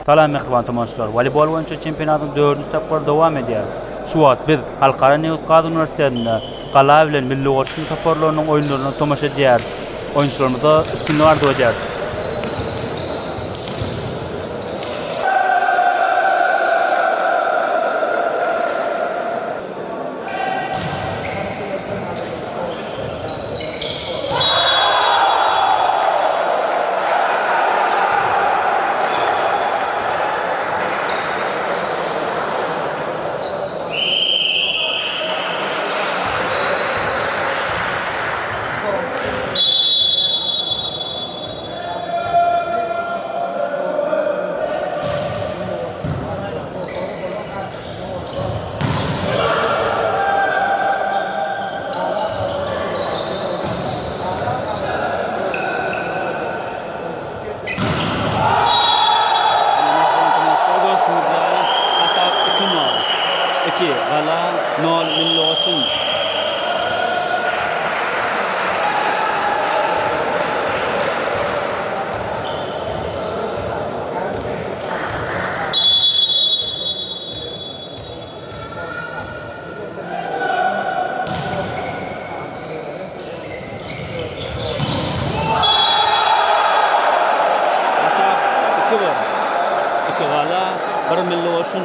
Salam mähriban tomaşaçylar! Woleýbol boýunça çempionatyň dördünji tapgyry dowam edýär. Şu wagt biz Halkara nebit-gaz uniwersitetinde Gala bilen Milli Goşun toparlarynyň oýunlaryna tomaşa edýäris. Oýunçylarymyza üstünlik arzuw edýäris. 2 Gala 0 Milli Goşun. Hasap 2-1. 2 Gala, 1 Milli Goşun.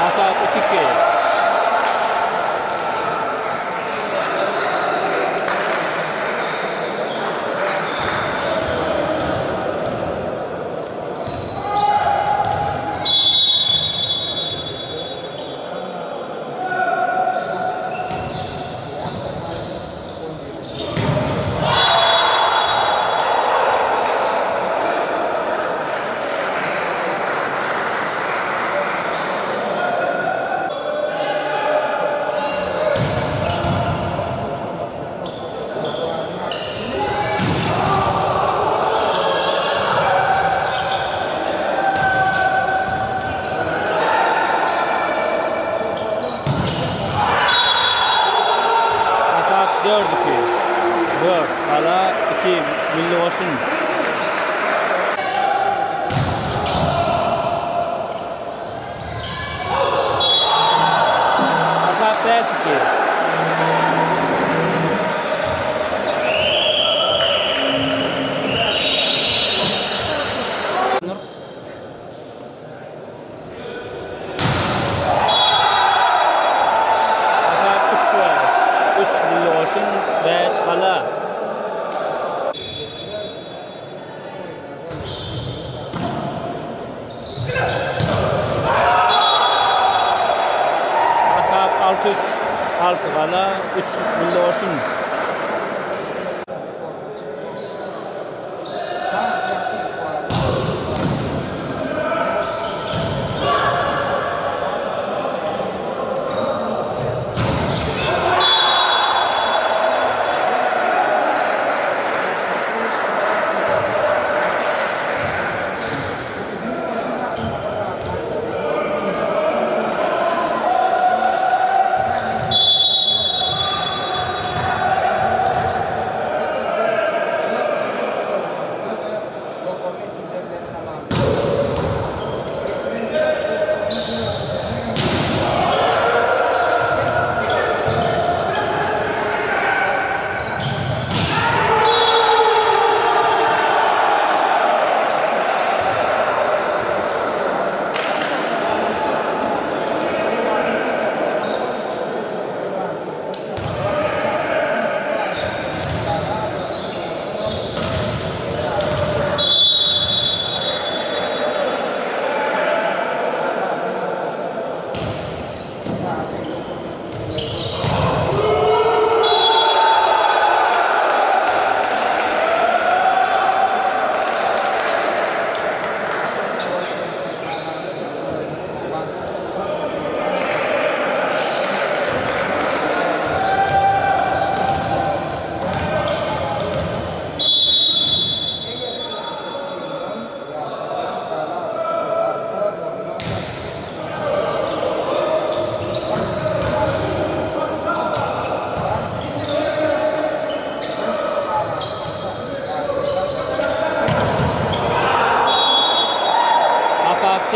Hasap 3-2. Hasap 4-2. 4 Gala 2 Milli Goşun. Hasap 5-2. Hasap 3-5. 3 Milli Goşun, 5 Gala. Hasap 6-3. 6 Gala, 3 Milli Goşun.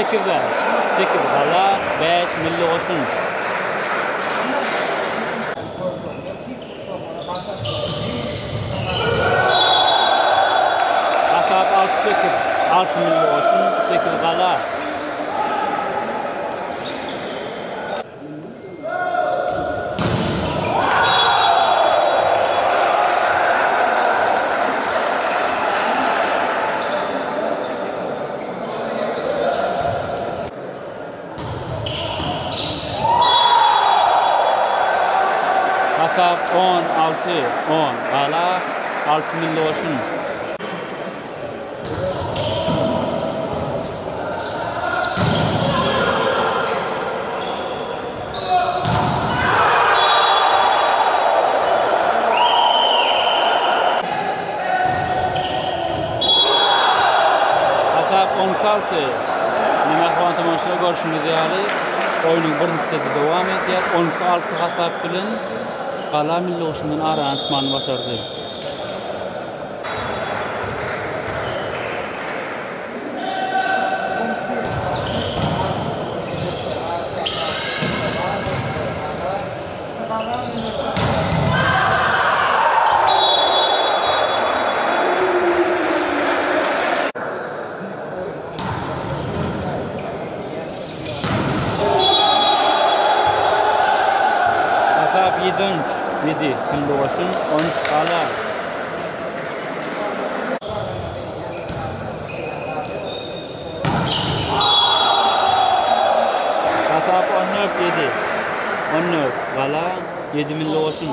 8-5. 8 Gala, 5 Milli Goşun. Hasap 6-8. 6 Milli Goşun, 8 Gala. Hasap 10, 6, 10, Gala, 6 Milli Goşun. Hasap 12-6. Ine mähriban tomaşaçylar görşüňiz ýaly oýnuň birinji seti dowam edýär. 12-6 hasap bilen Gala milli goşundan arany açmany başardy. Hasap 7-13, 7 Milli goşun, 13 Gala. Hasap 14 7. 14 Gala, 7 Milli goşun.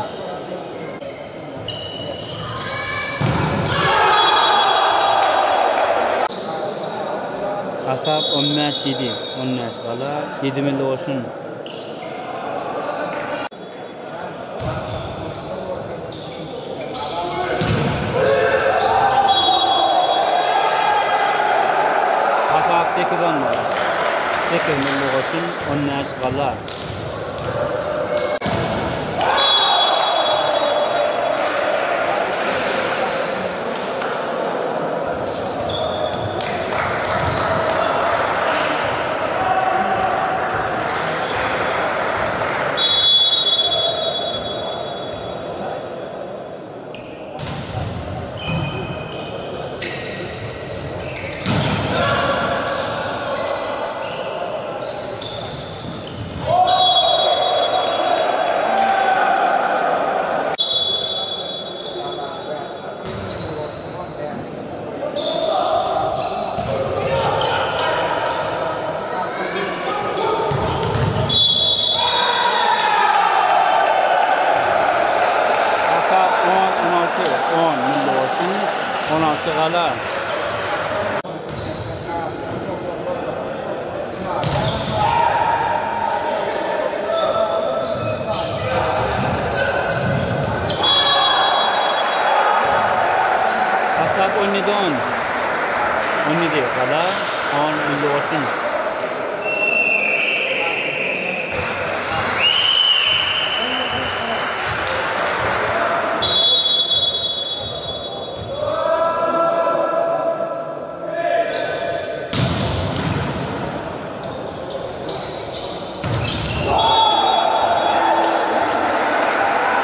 Hasap 15 7. 15 Gala, 7 Milli goşun. Hasap 8 on 8 Milli goşun, 15 Gala. Hasap 10, 16, 10 Milli goşun, 16 Gala. Hasap 17 10. 17 Gala, 10 Milli goşun.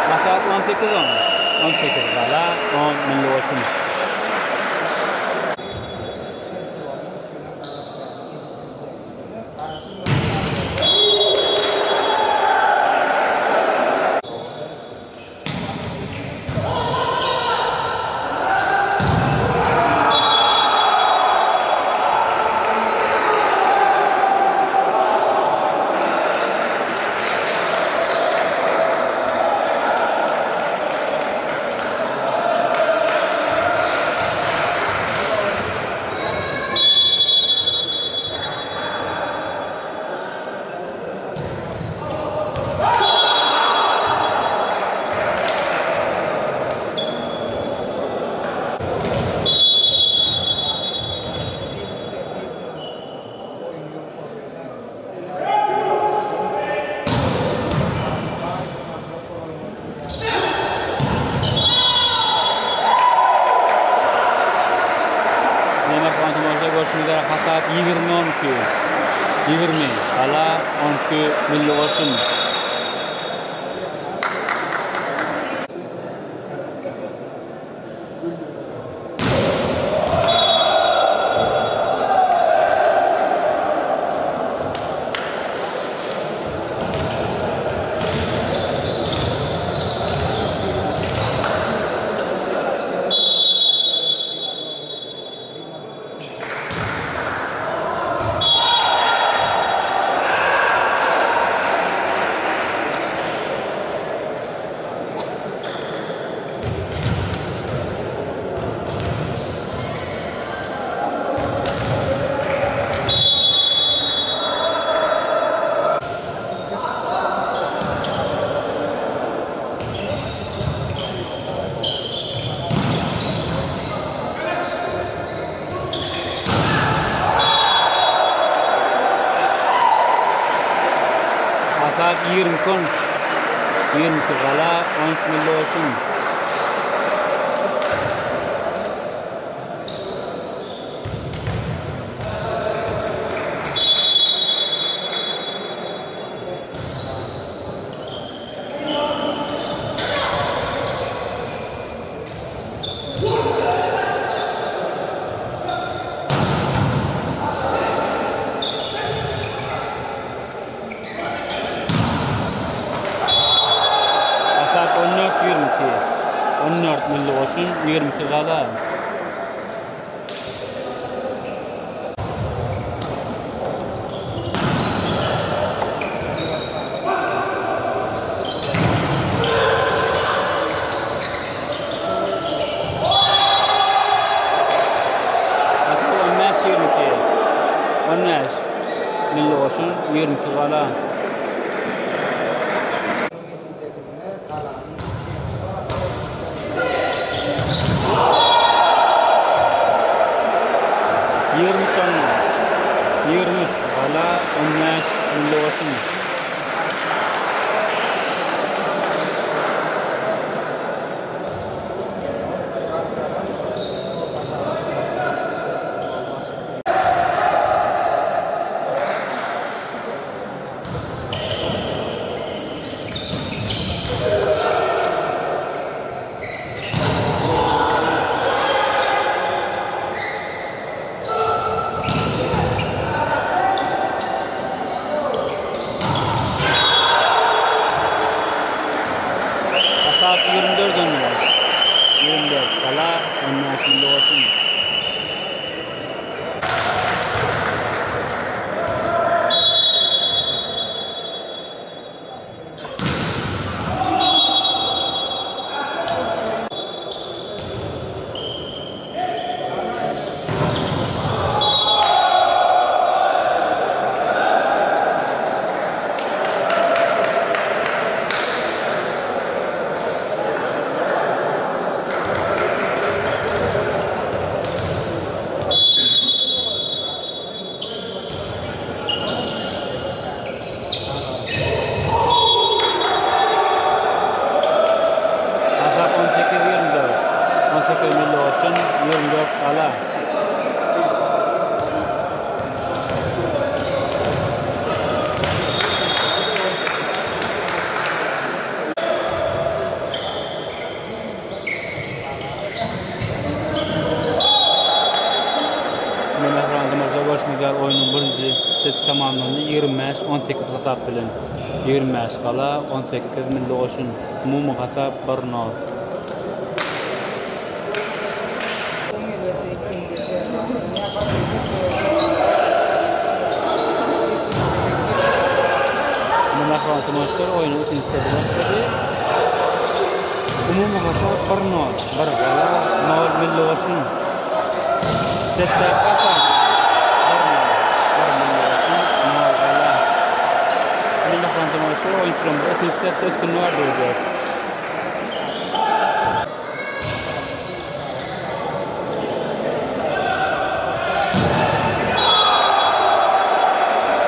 Hasap 18 10. 18 Gala, 10 Milli goşun. Ine mähriban tomaşaçylar görşüňiz ýaly hasap 20 12. 20, Gala, 12, Milli goşun. Hasap 22 olmuş. 22 gala, 13 milli goşun. Hasap 14 22. 14 milli goşun, 22 gala. Hasap 15 22. 15 milli goşun, 22 gala. 23 15. 23 gala, 15 milli goşun. Hasap 24 15. 24 gala, 15 milli goşun. Hasap 18 24. 18 milli goşun, 24 gala. Mähriban tomaşaçylar, görşüňiz ýaly oýnuň birinji seti tamamlandy. 25 18 hasap bilen. 25 gala, 18 milli goşun. Umumy hasap 1-0. Mähriban tomaşaçylar, oýnuň ikinji seti başlady. Umumy hasap 1-0. 1 gala, 0 milli goşun. Setdäki hasap 1-0. 1 milli goşun, 0 gala. Mähriban tomaşaçylar, oýunçylarymyza ikinji setde üstünlik arzuw edýäris.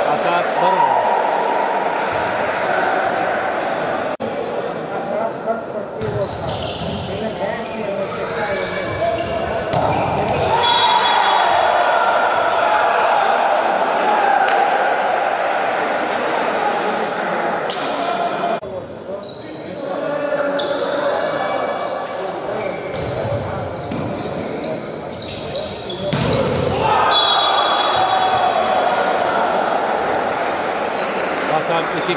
Hasap 1-1. Hasap 40-41 bolsa, ýene bäş ýerine çekdi aýyrdy. 2-2.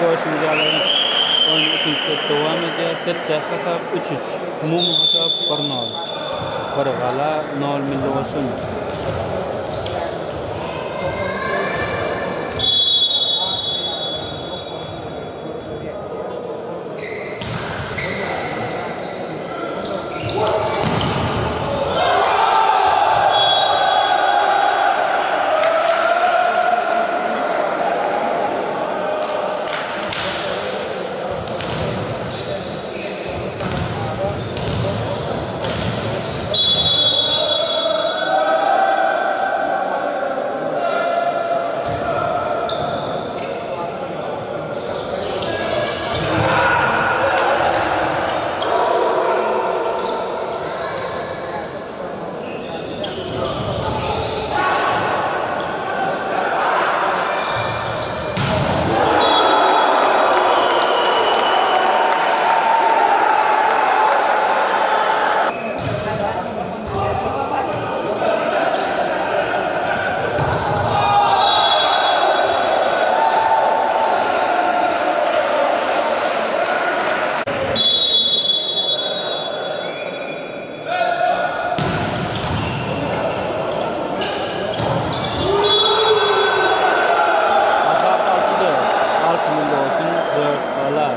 Görşüňiz ýaly, oýnuň ikinji seti dowam edýär. Setdäki hasap üç-üç. Umumy hasap bir-nol. Bir gala, nol milli goşun. Hasap 6-4. 6 milli olsun, 4 gala.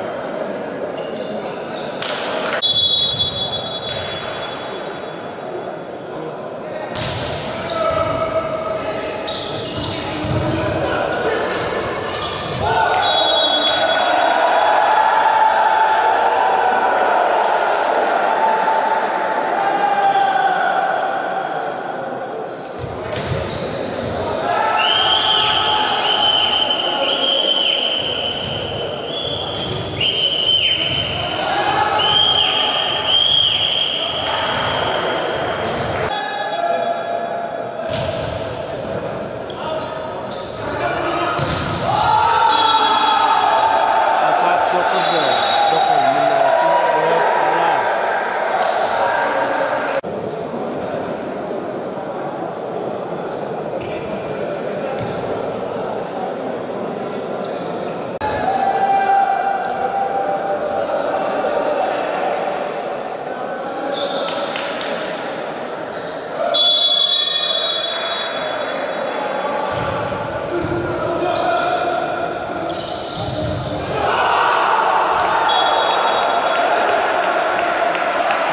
Hasap 9-4. 9 milli olsun, 4 gala.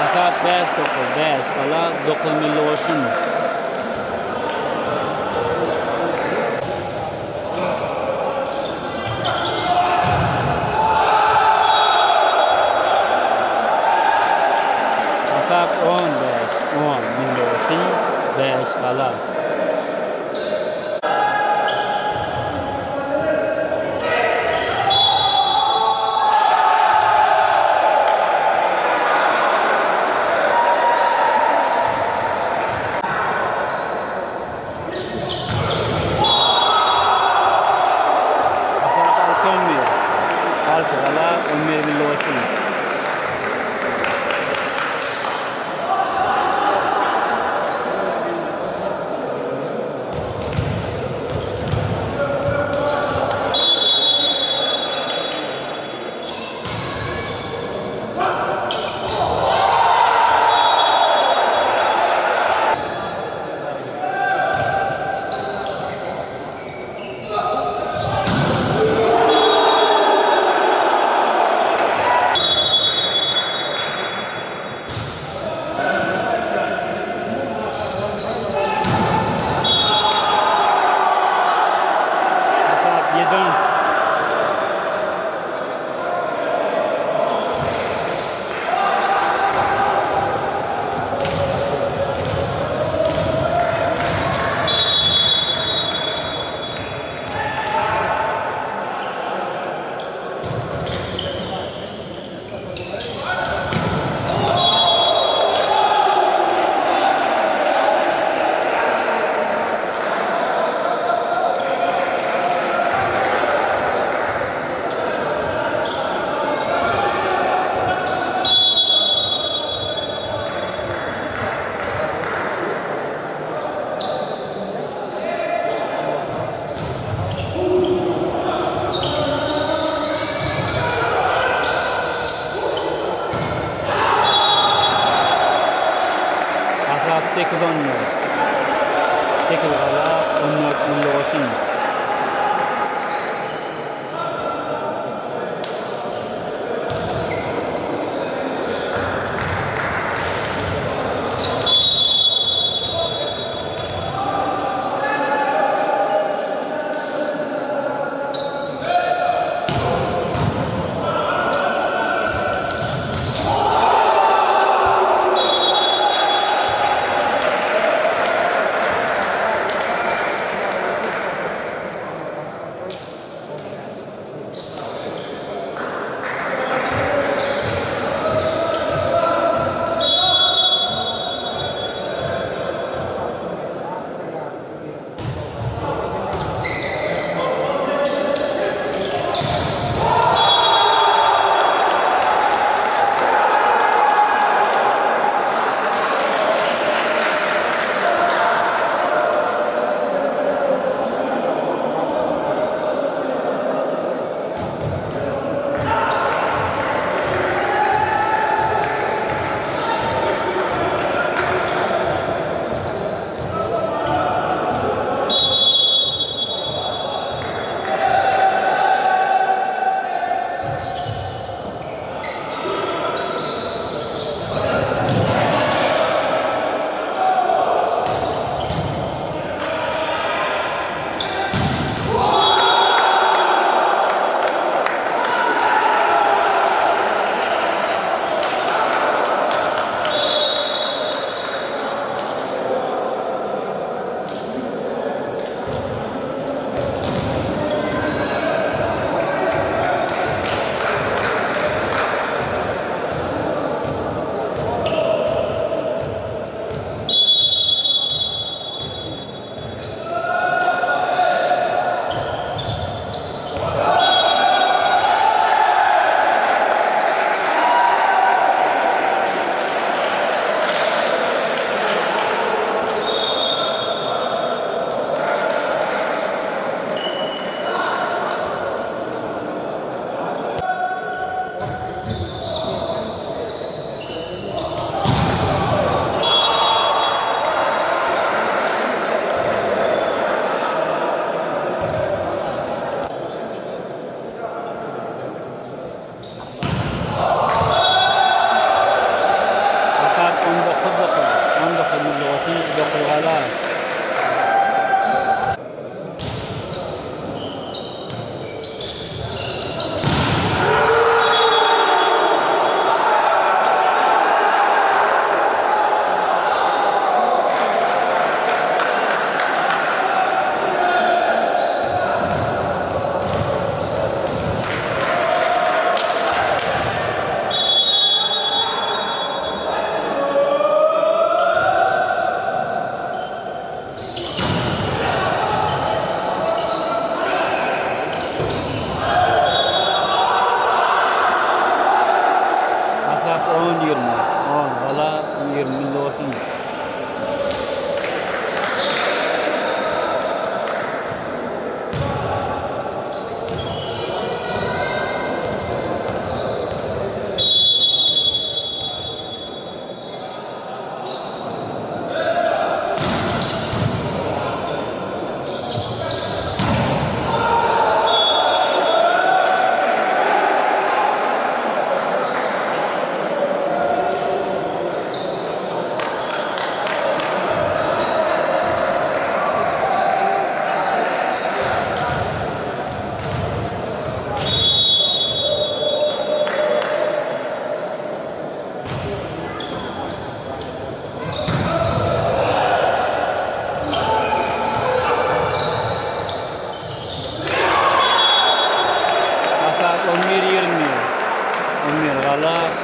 Hasap 5-9, 5 gala, 9 milli goşun. Hasap 15, 10 milli goşun, 5 gala. 13. Hasap 8 14. 8 gala 14 milli goşun.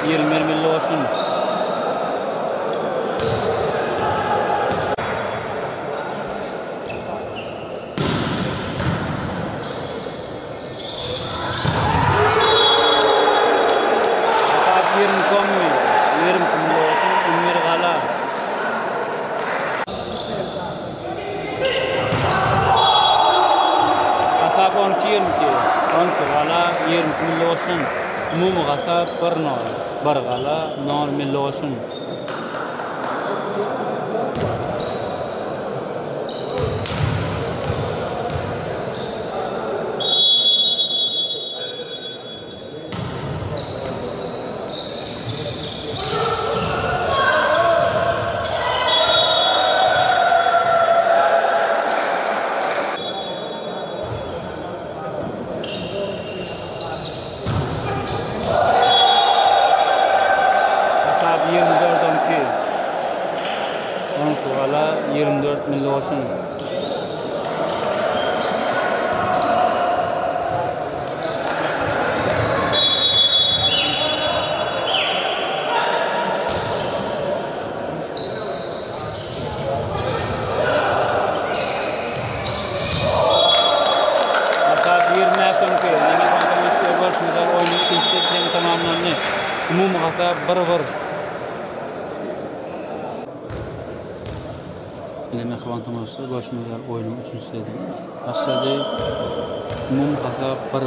21 Milli Goşun. Hasap 22 11. 22 Milli Goşun, 11 Gala. Hasap 12 22. 12 Gala, 22 Milli Goşun. Umumy hasap 1 nol. 1 Gala, 0 Milli Goşun. Hasap 24 12. 12 Gala, 24 Milli Goşun. Hasap 25 12. Ýene Pantomaşçylar görşüňiz ýaly oýnuň ikinji seti hem tamamlandy. Umumy hasap 1-1. Ine mähriban tomaşaçylar görşüňiz ýaly oýnuň üçünji seti başlady. Umumy hasap 1-1.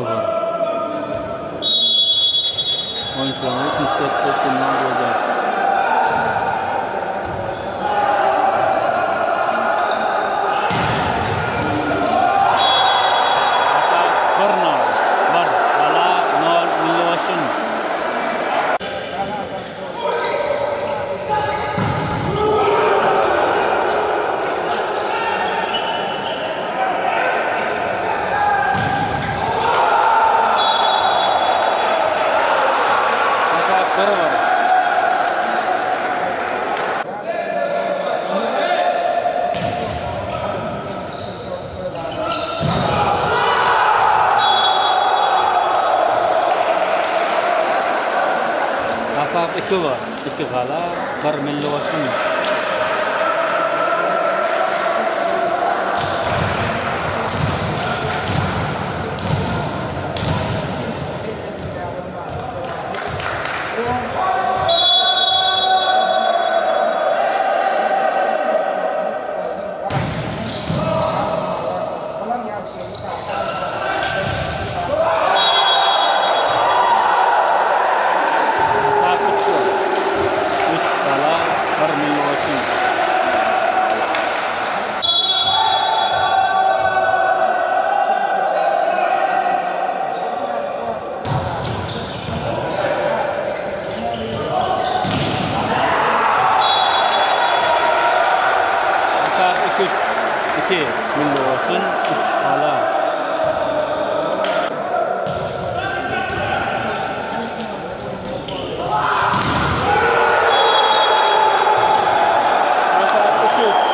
Oýunçylaryň üçünji setde üstünlik arzuw edýäris. Hasap 1-0. 1 Gala, 0 Milli Goşun. Hasap 1-1. Hasap 2-1. 2 Gala, 1 Milli Goşun. Hasap 3-1. 3 Gala, 1 Milli Goşun. Hasap 2-3. 2 Milli Goşun, 3 Gala. Hasap 3-3.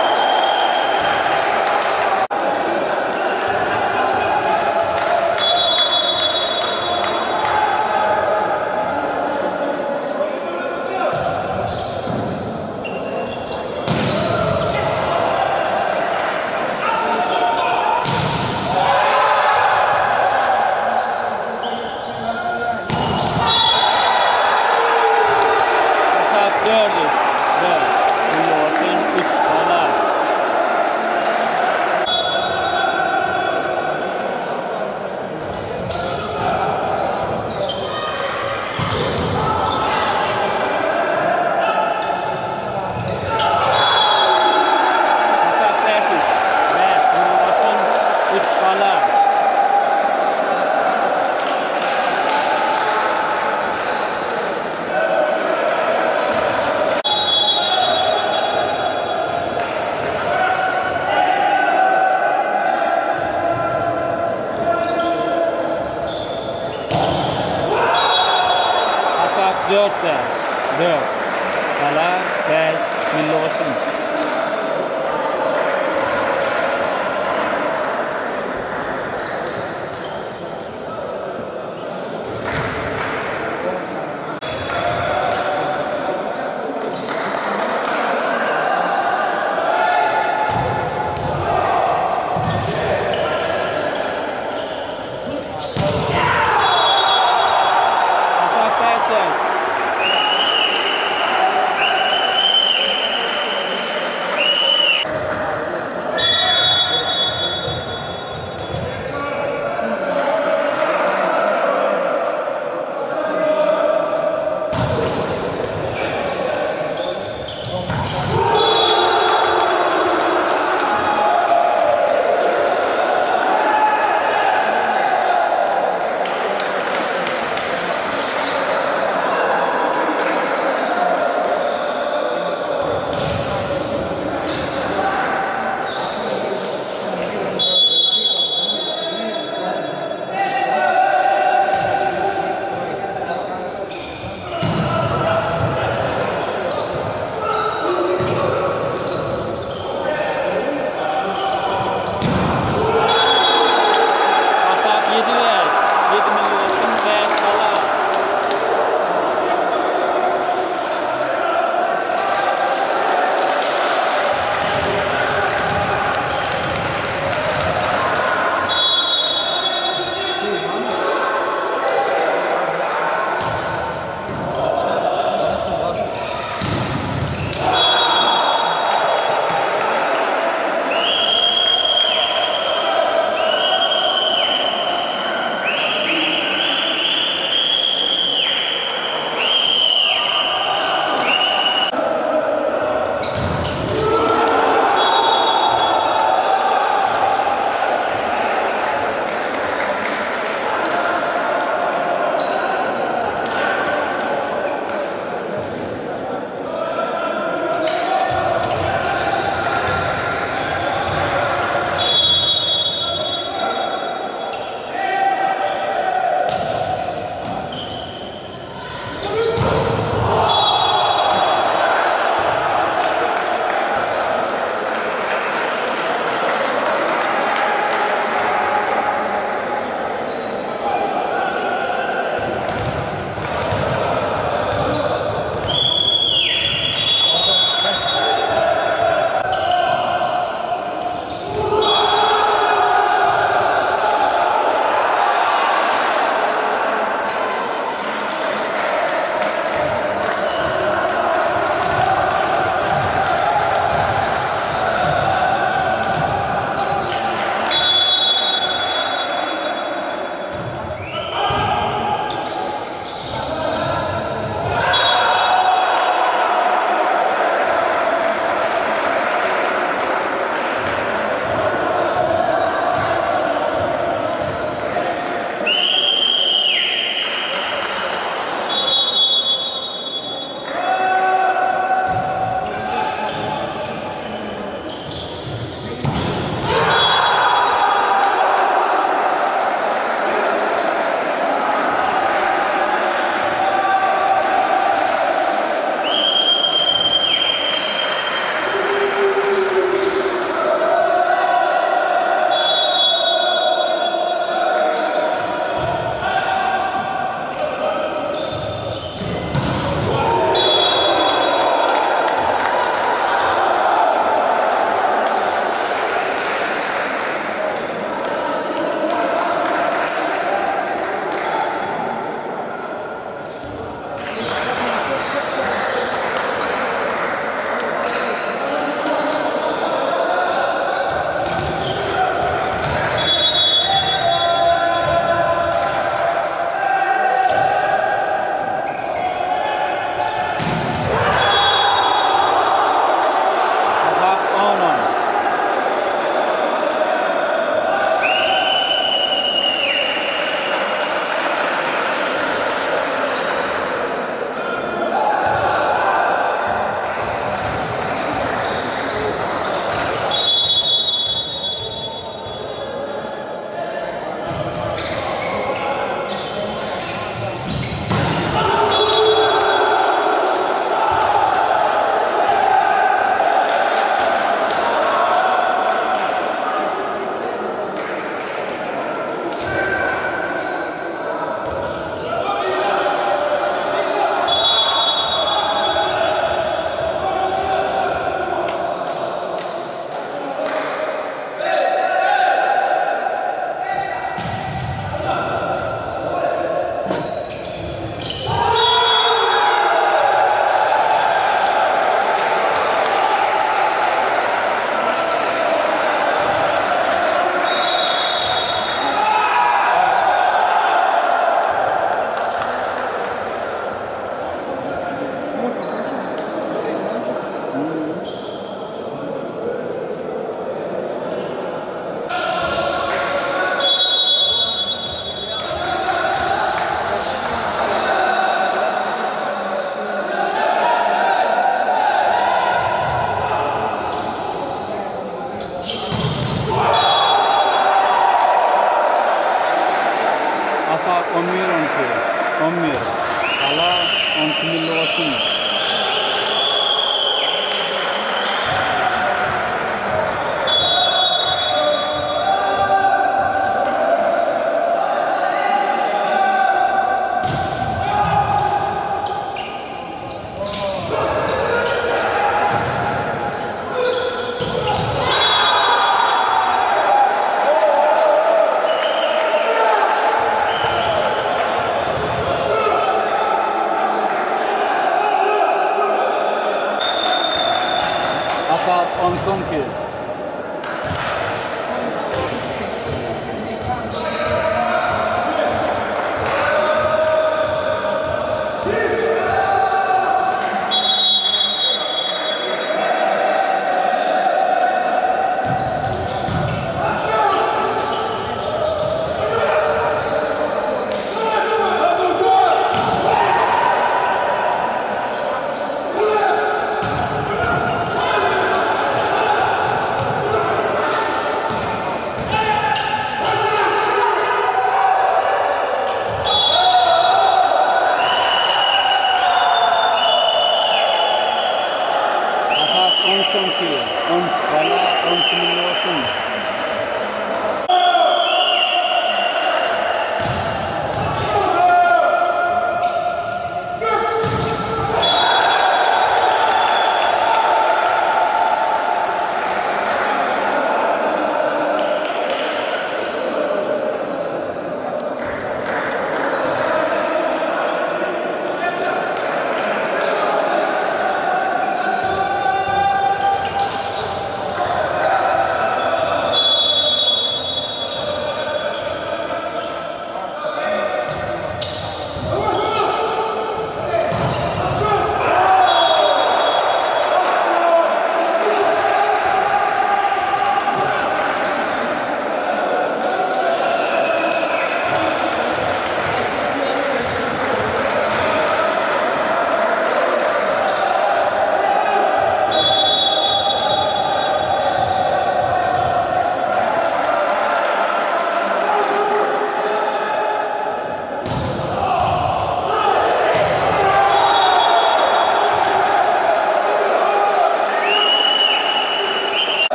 Hasap 4-3. 4 Milli Goşun, 3 Gala. Hasap 5-3. 5 Milli Goşun, 3 Gala. Hasap 4-5. 4 Gala, 5 Milli Goşun. Hasap 5-5. Hasap 11 12. 11. Gala 12 Milli Goşun.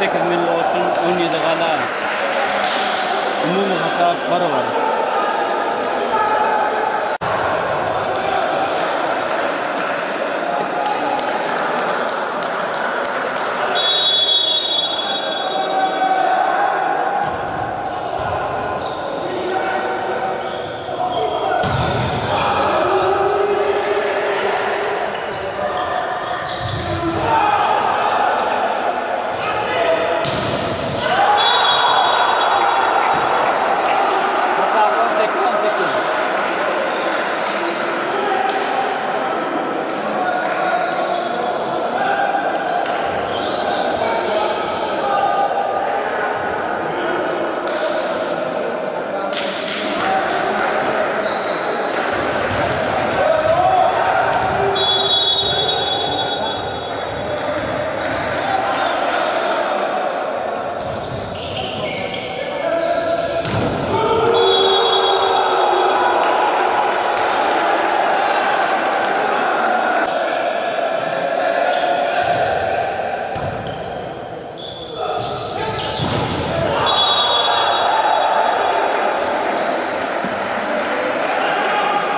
18 Milli Goşun, 17 Gala. Umumy hasap barabar.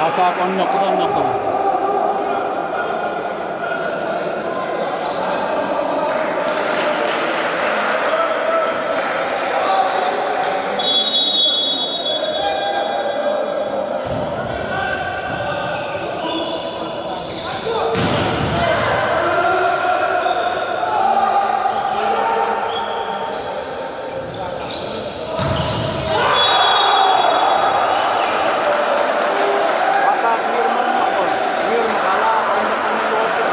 Hasap 18-18. Hasap 19-19. Hasap 20-19. 20 Gala, 19 Milli Goşun.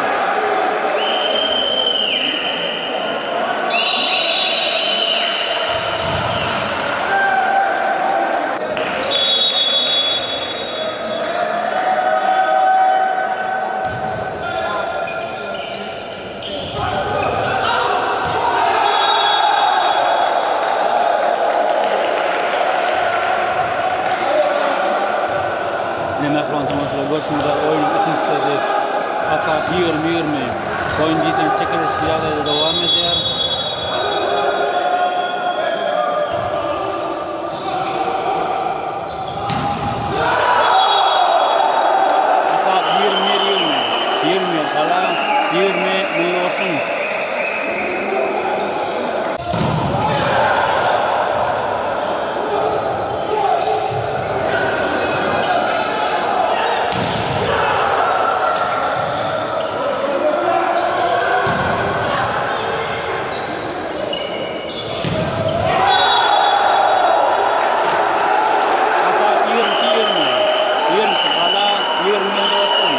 Ine mähriban tomaşaçylar görşüňiz ýaly oýnuň üçünji seti hasap 20-20. Oýun diýseň çekeleşikli ýagdaýda dowam edýär. Hasap 21-20. 21 Gala, 20 Milli Goşun. Hasap 22-20. 22 Gala, 20 Milli Goşun.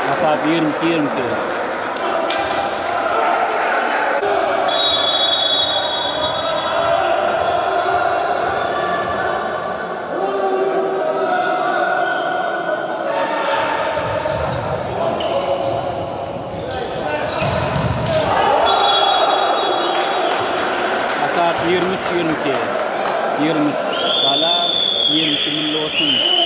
Hasap 22-22. Hasap 23-22. 23 Gala, 22 Milli Goşun.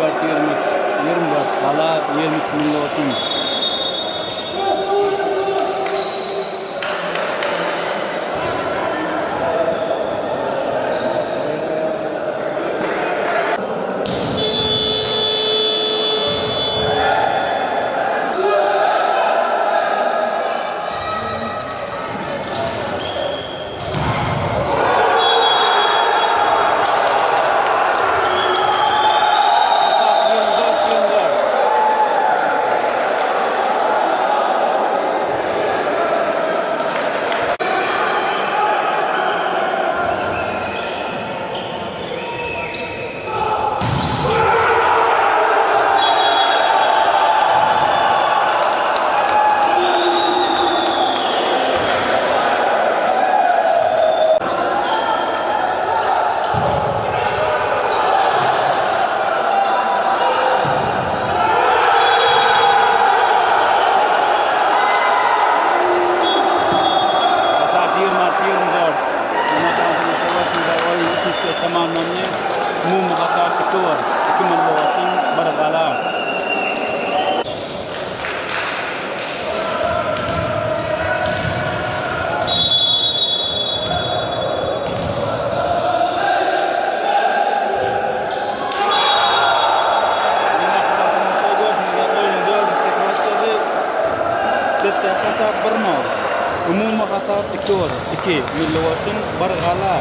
24 23. 24 Gala, 23 Milli Goşun. Hasap 26 24. Namatansyň oýun üçünjisi tamamlandy. Umumy hasap 2-1. 2 Milli Goşun, 1 Gala. Hasap 1-0. Umumy hasap 2-1. 2 Milli Goşun, 1 Gala.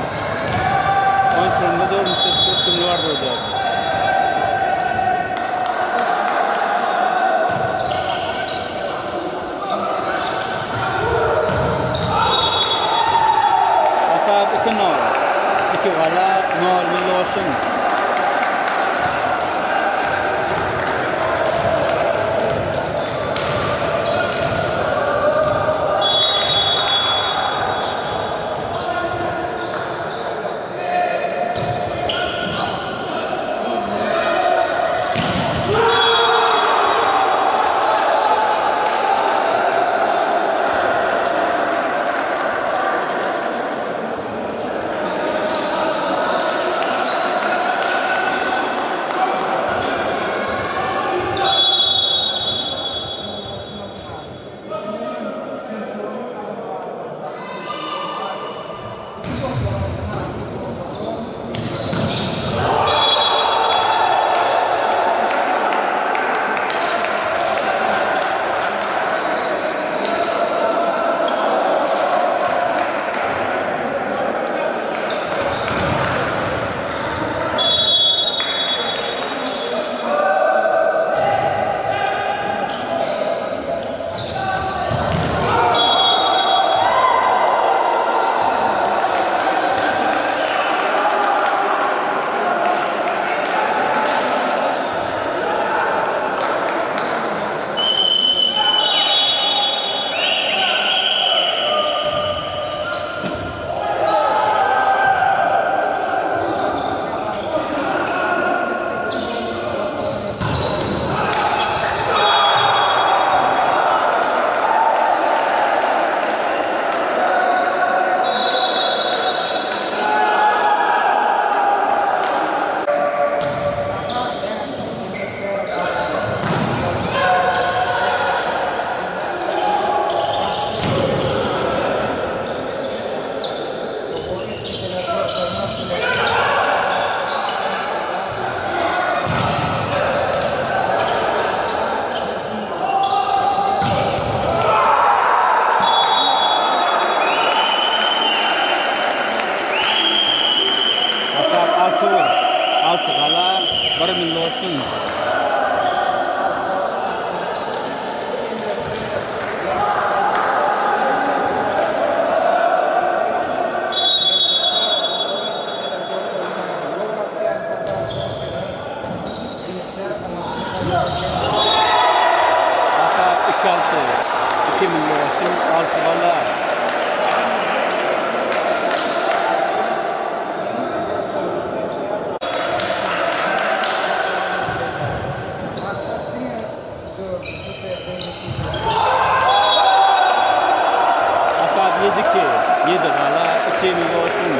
Oýunçylarymyza dördünji setde üstünlik arzuw edýäris. Hasap 2-0. 2 Gala, 0 Milli Goşun. Hasap 6-1. 6 Gala, 1 Milli Goşun. Hasap 2-6. 2 Milli Goşun, 6 Gala. Hasap 7-2. 7 Gala, 2 Milli Goşun.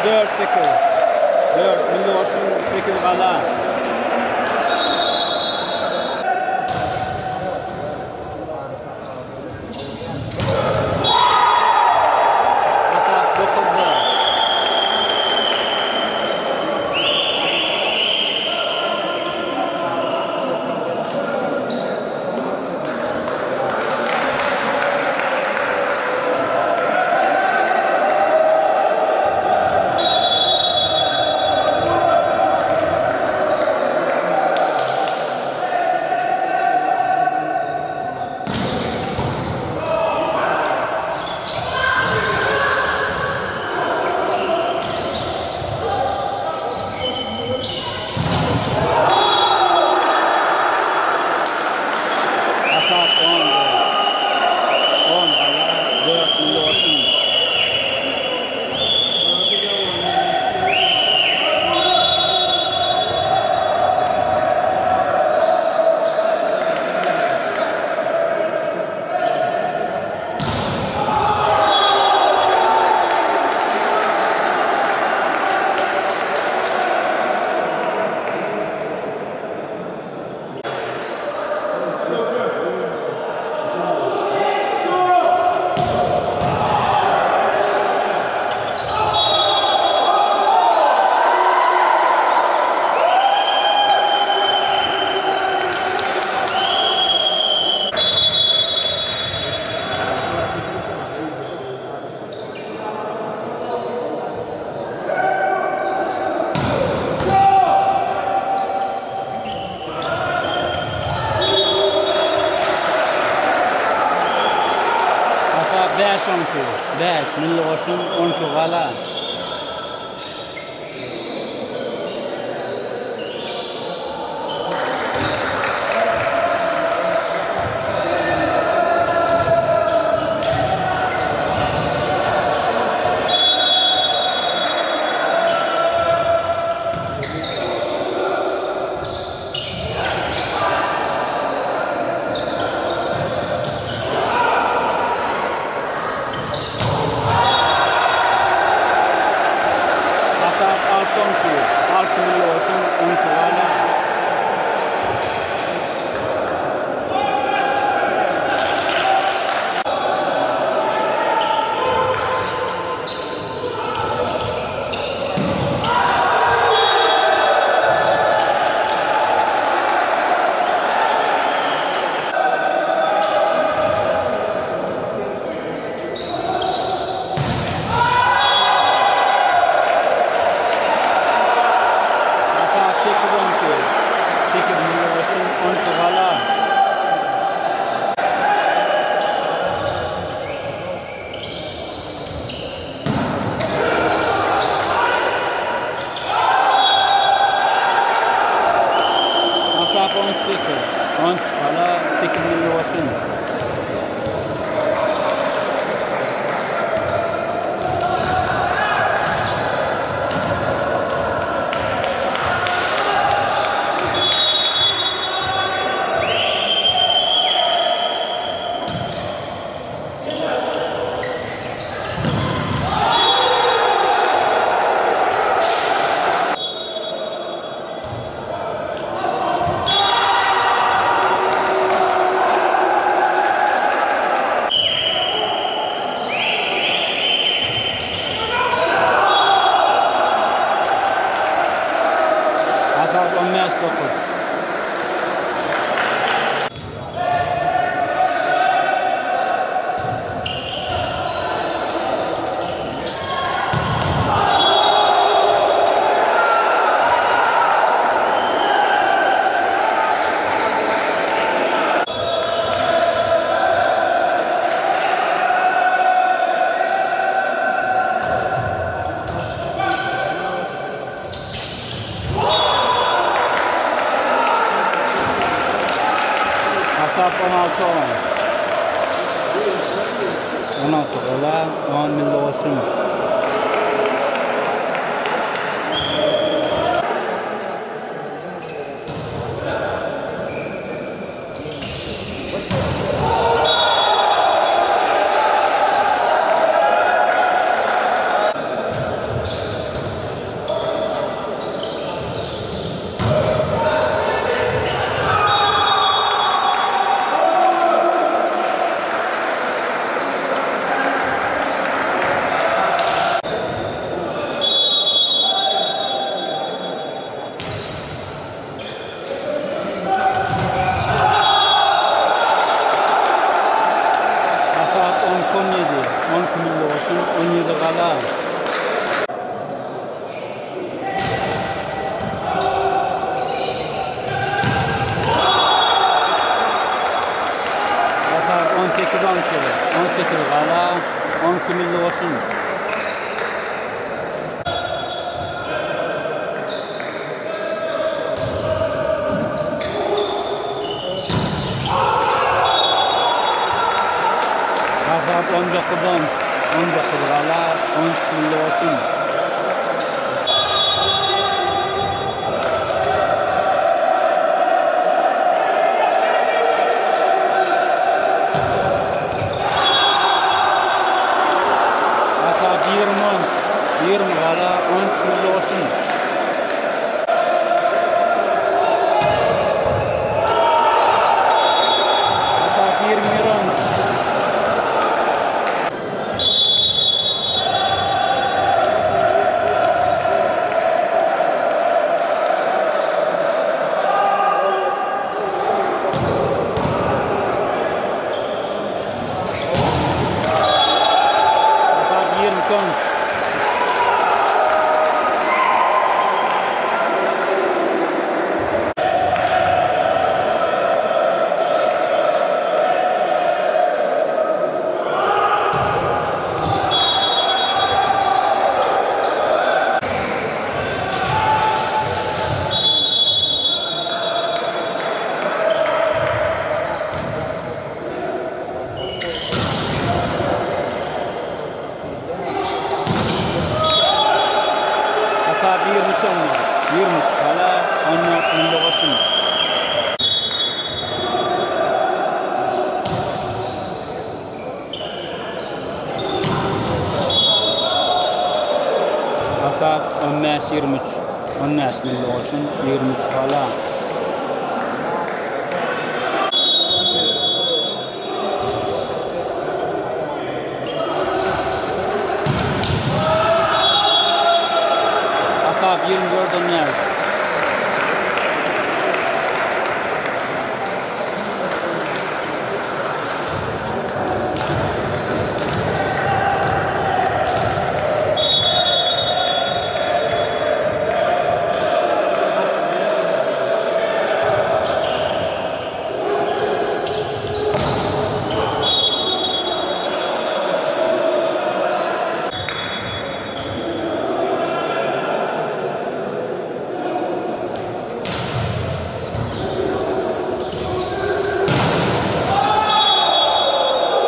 4-8. 4 Milli Goşun, 8 Gala. Hasap 9-4. Hasap 10 10 Gala, 4 Milli Goşun. Hasap 5-12. 5 Milli Goşun, 12 Gala. Hasap 6-12. 6 Milli Goşun, 12 Gala. Hasap 8-12. 8 Milli Goşun, 12 Gala. Hasap 18. 13 Gala, 8 Milli Goşun. Hasap 15-9. Hasap 16-10. 16 Gala, 10 Milli Goşun. 12 Milli Goşun, 17 Gala. Hasap 18 12, 18 Gala, 12 Milli Goşun. Hasap 19 13, 19 Gala, 13 Milli Goşun. Hasap 20 13, 20 Gala, 13 Milli Goşun. Hasap 21 13. Hasap 22 13. Hasap 23 14, 23 Gala, 14 Milli Goşun. Hasap 15 23, 15 Milli Goşun, 23 Gala. Hasap 24 15.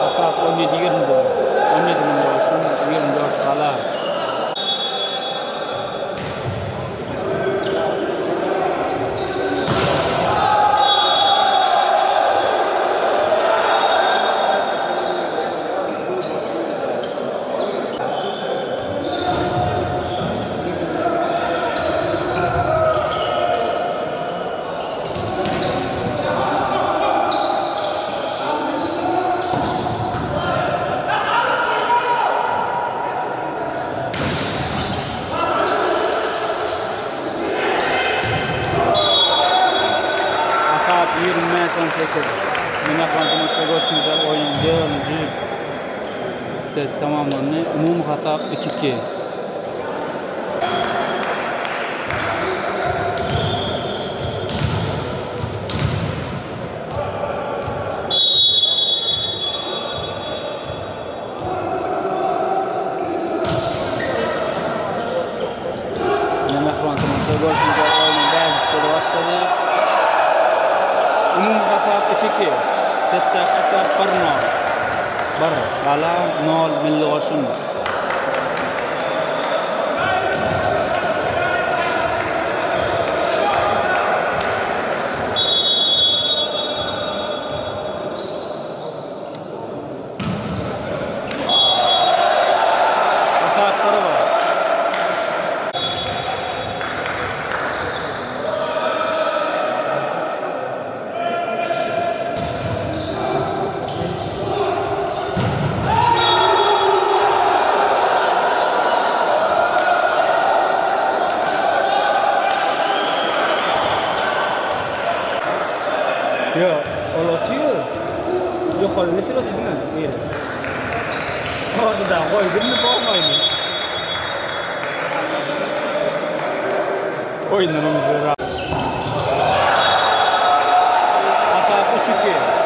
Hasap 17 24, 17 Milli Goşun, 24 Gala. Hasap 25 18. Mine tomaşa görşüňiz ýaly oýnuň dördünji set tamamlandy. Umumy hasap 2-2. Mine tomaşa görşüňiz ýaly oýnuň bäşinji seti başlady. Umumy hasap 2-2. Setdäki hasap 1-0. 1 Gala, 0 Milli Goşun. Hasap 1-1. Ata goýdummy bolmaýmy? Oýundan oňuşlar. Hasap 3-2.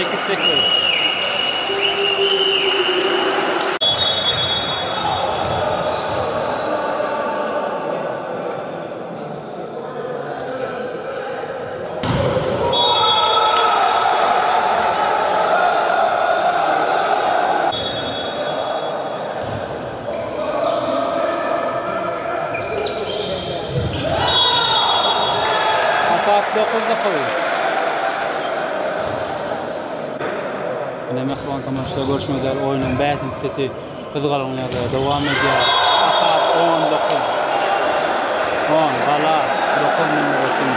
8-8. Hasap 9-9. Ine mähriban tomaşaçylar görşüňiz ýaly oýnuň bäşinji seti gyzgalaňly ýagdaýda dowam edýär. Hasap 19. 10 gala 9 milli goşun.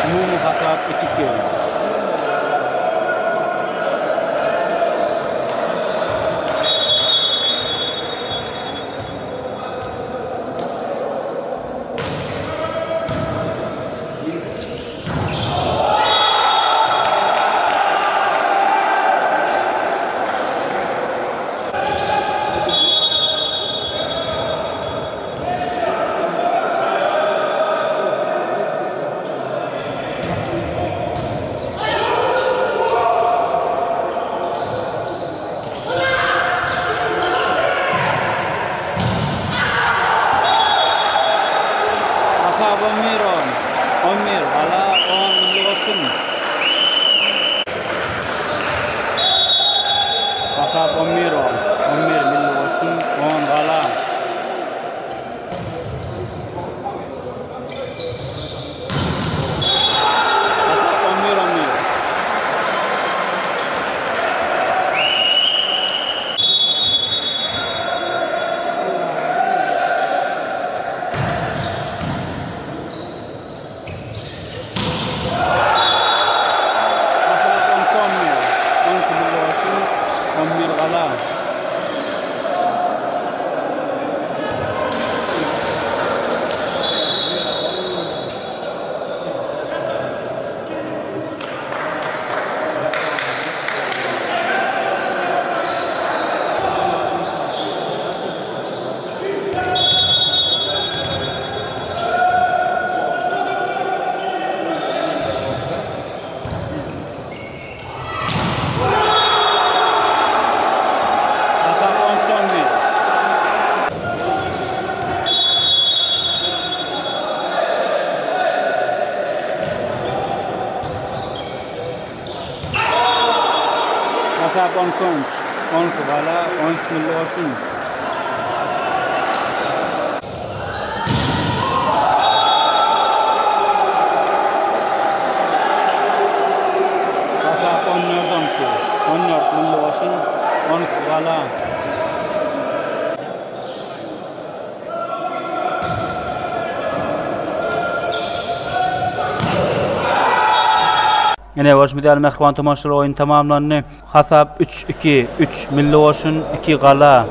Umumy hasap 2-2. Hasap 11 on. 11 gala 10 milli goşun. Hasap 11 on. 11 milli goşun 10 gala. Hasap 11 11. Hasap 12 11. 12 milli goşun 11 gala. Hasap 13 11. Hasap 12 13. 12 gala 13 milli goşun. Hasap 14 12. 14 milli goşun 12 gala. Ine görşümiz ýaly mähriban tomaşaçylar oýun tamamlandy. Hasap 3-2, 3 milli goşun, 2 gala.